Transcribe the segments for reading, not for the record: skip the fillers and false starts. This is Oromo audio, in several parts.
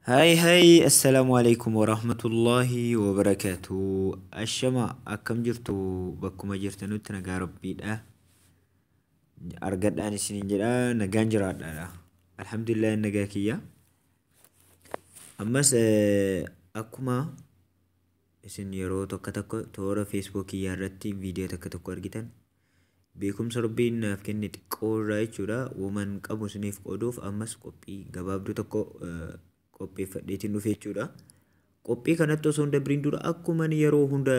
Hi hi, assalaamu alaikum warahmatullahi wabarakaatu. Ashama, akkam jirtu? Bakkuma jirtanutti nagaa Rabbiidha. Argadhaan isiniin jedha, nagaan jiraadhaadha. Alhamdulillah, nagaa kiyya. Ammas akkuma isin yeroo tokko tokko toora Facebook kiyyaa irratti viidiyoo tokko tokko argitan, beekumsa Rabbiin naaf kenne xiqqoo irraa jechuudha. Woman qabu isiniif qooduuf ammas qophii gabaabduu tokko qopheeffadheetiin dhufe jechuudha. Qophii kanatti osoo hin dabriin dura, akkuma yeroo hunda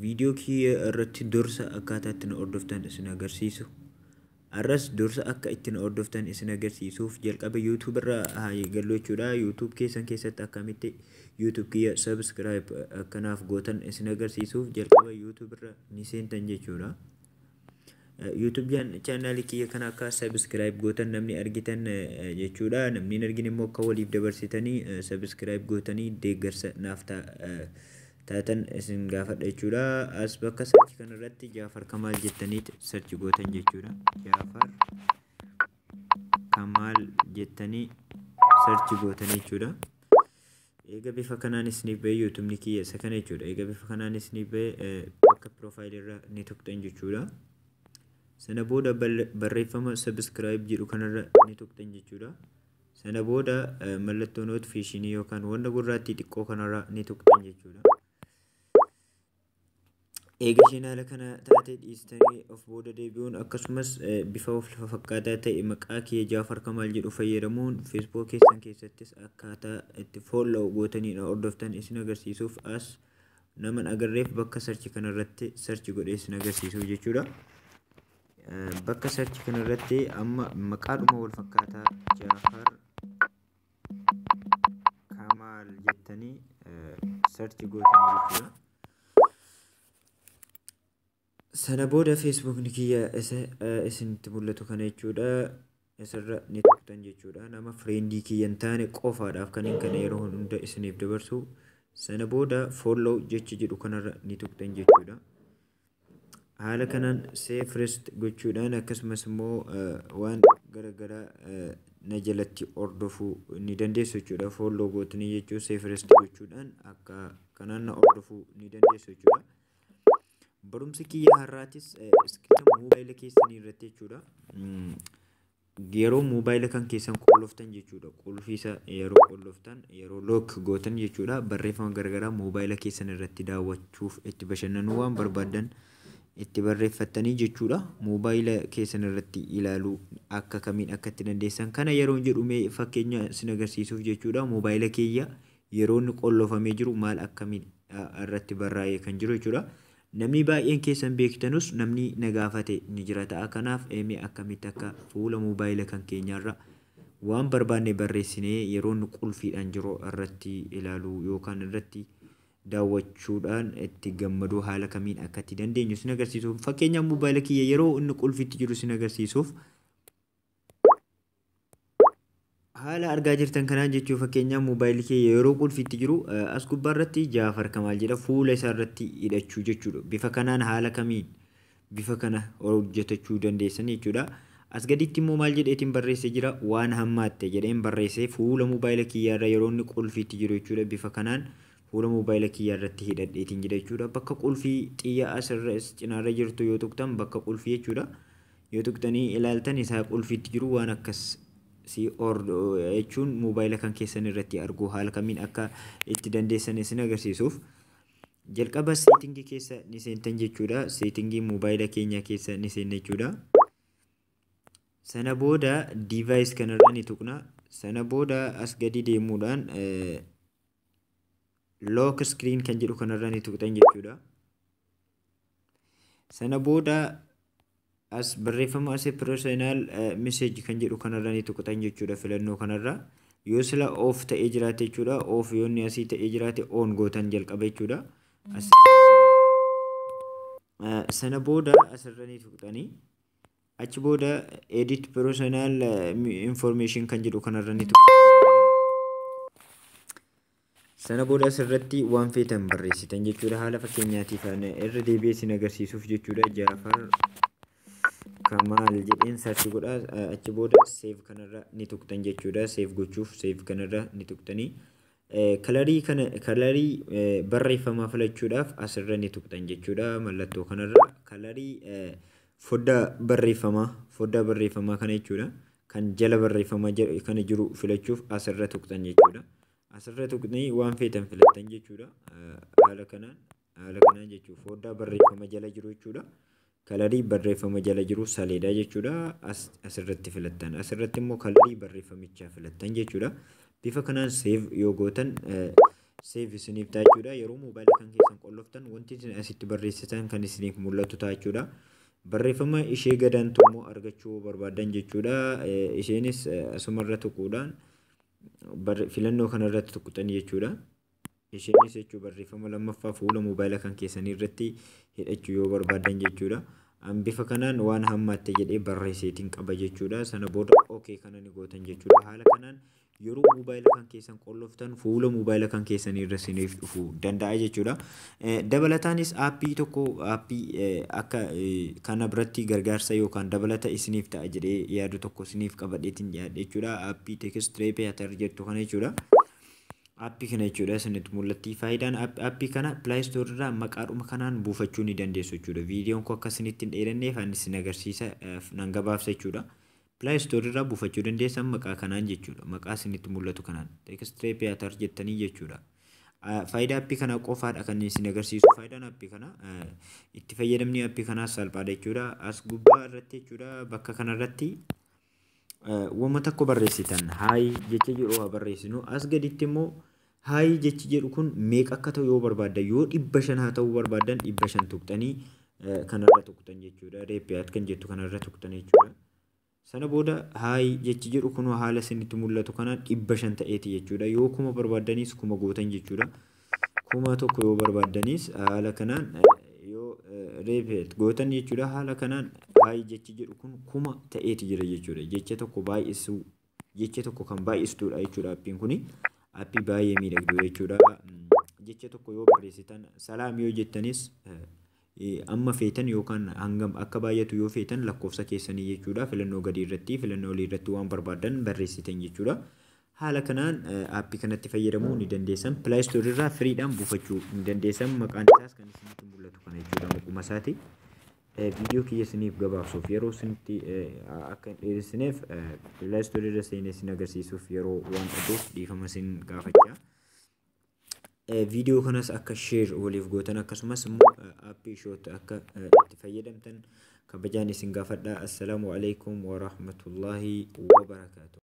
viidiyoo kiyya irratti dursa akkaataa itti na hordoftan isin agarsiisu. Arras dursa akka itti na hordoftan isin agarsiisuuf jalqaba YouTube irraa haa eegallu jechuudha. YouTube keessan keessatti akkamitti YouTube kiyya subscribe akkanaaf gootan isin agarsiisuuf jalqaba YouTube irra ni seentan jechuudha. YouTube chaanaalii kiyya kana akka subscribe gootan namni argitan jechuudha. Namni hin argine immoo akka waliif dabarsitanii subscribe gootanii deeggarsa naaf taatan isin gaafadha jechuudha. As bakka search kanarratti Jaafar Kamaal jettanii search gootan jechuudha. Jaafar Kamaal jettanii search gootan jechuudha. Eega bifa kanaan isiniif ba'e, YouTubeni kiyya isa kana jechuudha. Eega bifa kanaan isiniif ba'e, bakka profile irra ni tuqxan jechuudha. Sana booda barreeffama subscribe jedhu kanarra ni tuqxan jechuudha. Sana booda mallattoo notificationii yookaan wanta gurraattii xiqqoo kanarra ni tuqxan jechuudha. Eega isheen haala kana taatee dhiistanii of booda deebi'uun, akkasumas bifa of fakkaataa ta'e maqaa kiyya Jaafar Kamaal jedhu fayyadamuun Facebook keessan keessattis akkaataa itti follow gootanii hordoftan isin agarsiisuuf, as naman agarreef bakka search kanarratti search godhee isin agarsiisuuf jechuudha. Bakka search kanarratti amma maqaadhuma wal fakkaataa Jaafar Kamaal jettanii search gootanii jechuudha. Sana booda Facebookni kiyya isa isinitti mul'atu kana jechuudha. Isarra ni tuqxan jechuudha. Nama friendii kiyya hin taane qofaadhaaf kan kana yeroo hunda isiniif dabarsu. Sana booda follow jecha jedhu kanarra ni tuqxan jechuudha. Haala kanaan see first gochuudhaan, akkasumas immoo waan garaagaraa na jalatti hordofuu ni dandeessu jechuudha. Follow gootanii jechuun see first gochuudhaan akka kanaan na hordofuu ni dandeessu jechuudha. Barumsi kiyya har'aatis screen moobaayila keessanii irratti jechuudha. Yeroo moobaayila kan keessan qolloftan jechuudha. Qulfii isa yeroo qolloftan, yeroo lock gootan jechuudha. Barreeffama garaagaraa moobaayila keessan irratti daawwachuuf, itti bashannanuu waan barbaaddan itti barreeffattanii jechuudha. Moobaayila keessan irratti ilaaluu akka kamiin akka itti dandeessan kana yeroo jedhu mee fakkeenya isin agarsiisuuf jechuudha. Moobaayila kiyya yeroo inni qollofamee jiru maal akkamiin irratti barraa'ee kan jiru jechuudha. Namni baay'een keessan beektanus namni na gaafate ni jira ta'a. Kanaaf mee akkamitti akka fuula moobaayila kan keenyaarra waan barbaanne barreessinee yeroo inni qulfiidhaan jiru irratti ilaaluu yookaan irratti daawwachuudhaan itti gammaduu haala kamiin akka itti dandeenyu isin agarsiisuuf, fakkeenyaaf moobaayila kiyya yeroo inni qulfiitti jiru isin agarsiisuuf, haala argaa jirtan kanaan jechuu, fakkeenyaaf moobaayilli kiyya yeroo qulfiitti jiru as gubbaa irratti Jaafar Kamaal jedha, fuula isaa irratti hidhachuu jechuudha. Bifa kanaan haala kamiin bifa kana hojjetachuu dandeessan jechuudha. As gaditti immoo maal jedheetiin barreessee jira? Waan hammaatte jedheen barreessee fuula moobaayila kiyyaa irra yeroo inni qulfiitti jiru jechuudha. Bifa kanaan fuula moobaayila kiyyaa irratti hidhadheetiin jira jechuudha. Bakka qulfii xiyya asirra cinaarra jirtu yoo tuqtan, bakka qulfii jechuudha. Yoo tuqtanii ilaaltan isaa qulfiitti jiru waan akkas si jechuun moobaayila kan keessan irratti arguu haala kamiin akka itti dandeessan isin agarsiisuuf jalqaba settingii keessa ni seentan jechuudha. Settingii moobaayila keenya keessa ni seenna jechuudha. Sana booda device kanarra ni tuqna. Sana booda as gadi deemuudhaan lock screen kan jedhu kanarra ni tuqxan jechuudha. Sana booda as barreeffama asii personal message kan jedhu kanarra ni tuqxan jechuudha filannoo kanarra. Yoo sila off ta'ee jiraate jechuudha. Off yoo inni asii ta'ee jiraate, on gootan jalqaba jechuudha. Sana booda asirra ni tuqxanii, achi booda edit personal information kan jedhu kanarra ni tuqxan. Sana booda asirratti waan feetan barreessitan jechuudha. Haala fakkeenyaatiif irra deebi'ee isin agarsiisuuf jechuudha. Jaafar Kamaal jedheen search godha. Achi booda save kanarra ni tuqxan jechuudha. Save gochuuf save kanarra ni tuqxanii. Colorii kana, colorii barreeffamaa filachuudhaaf asirra ni tuqxan jechuudha. Mallattoo kanarra colorii foddaa barreeffamaa kana jechuudha. Kan jala barreeffamaa kana jiru filachuuf asirra tuqxan jechuudha. Asirra tuqxanii waan feetan filattan jechuudha. Haala kanaan jechuudha. Foddaa barreeffama jala jiru jechuudha. Colorii barreeffama jala jiru saleedaa jechuudha. Asirratti filattan. Asirratti immoo colorii barreeffamichaa filattan jechuudha. Bifa kanaan save yoo gootan save isiniif ta'a jechuudha. Yeroo moobaayilii kan keessan qolloftan wanti isin asitti barreessitan kan isiniif mul'atu ta'a jechuudha. Barreeffama ishee gadaantu immoo argachuu barbaadan jechuudha. Isheenis asumarra tuquudhaan filannoo kanarratti tuqxan jechuudha. Isheenis jechuun barreeffama lammaffaa fuula moobaayila kan keessanii irratti hidhachuu yoo barbaadan jechuudha. Bifa kanaan waan hammaatte jedhee barreesseetiin qaba jechuudha. Sana booda okay kana ni gootan jechuudha. Haala kanaan yeroo moobaayila kan keessan qolloftan fuula moobaayila kan keessanii irra isiniif dhufuu danda'a jechuudha. Dabalataanis aappii tokko, aappii akka kana biratti gargaarsa yookaan dabalata isiniif ta'a jedhee yaadu tokko isiniif qabadheetiin dhiyaadhe jechuudha. Aappii Text Repeater jettu kana jechuudha. Aappii kana jechuudha, isinitti mul'atti. Faayidaan aappii kana Play Store irraa maqaadhuma kanaan buufachuu ni dandeessu jechuudha. Viidiyoon koo akka isinitti hin dheeranneef ani isin agarsiisa nan gabaabsa jechuudha. Play Store irraa buufachuu dandeessan maqaa kanaan jechuudha. Maqaa isinitti mul'atu kanaan Text Repeater jettanii jechuudha. Faayidaa aappii kanaa qofaadha kan isin agarsiisu. Faayidaan aappii kanaa, itti fayyadamni aappii kanaas salphaadha jechuudha. As gubbaa irratti jechuudha, bakka kanarratti wama tokko barreessitan, hi jecha jedhu haa barreessinu. As gaditti immoo hi jechi jedhu kun meeqa akka ta'u yoo barbaaddan, yoo 500 haa ta'uu barbaaddan, 500 tuqxanii kanarra tuqxan jechuudha. Repeat kan jettu kanarra tuqxan jechuudha. Sana booda hi jechi jedhu kun haala isinitti mul'atu kanaan 500 ta'eeti jechuudha. Yoo 1000 barbaaddanis 1000 gootan jechuudha. 1000 yoo barbaaddanis haala kanaan yoo repeat gootan jechuudha. Haala kanaan hi jechi jedhu kun 1000 ta'eeti jira jechuudha. Jecha tokko baay'isuu, jecha tokko kan baay'istuudha jechuudha aappiin kuni. Aappii baay'ee miidhagduu jechuudha. Jecha tokko yoo barreessitan, salaam yoo jettanis, amma feetan yookaan hangam akka baay'atu yoo feetan lakkoofsa keessanii jechuudha. Filannoo gadii irratti, filannoo olii irratti waan barbaadan barreessitan jechuudha. Haala kanaan aappii kanatti fayyadamuu ni dandeessan. Play Store irraa freedhaan buufachuu ni dandeessan. Maqaan isaas kan isinitti mul'atu kana jechuudha, maquma isaati. Viidiyoo kiyya isiniif gabaabsuuf, yeroo isinitti akka hin dheeressineef, Play Store irra seenee isin agarsiisuuf yeroo waan dhabeef dhiifama isin gaafachaa. Viidiyoo kanas akka share waliif gootan, akkasumas immoo aappii shoot akka itti fayyadamtan kabajaan isin gaafadha. Assalaamu alaikum wa rahmatullaahi wa barakaatuh.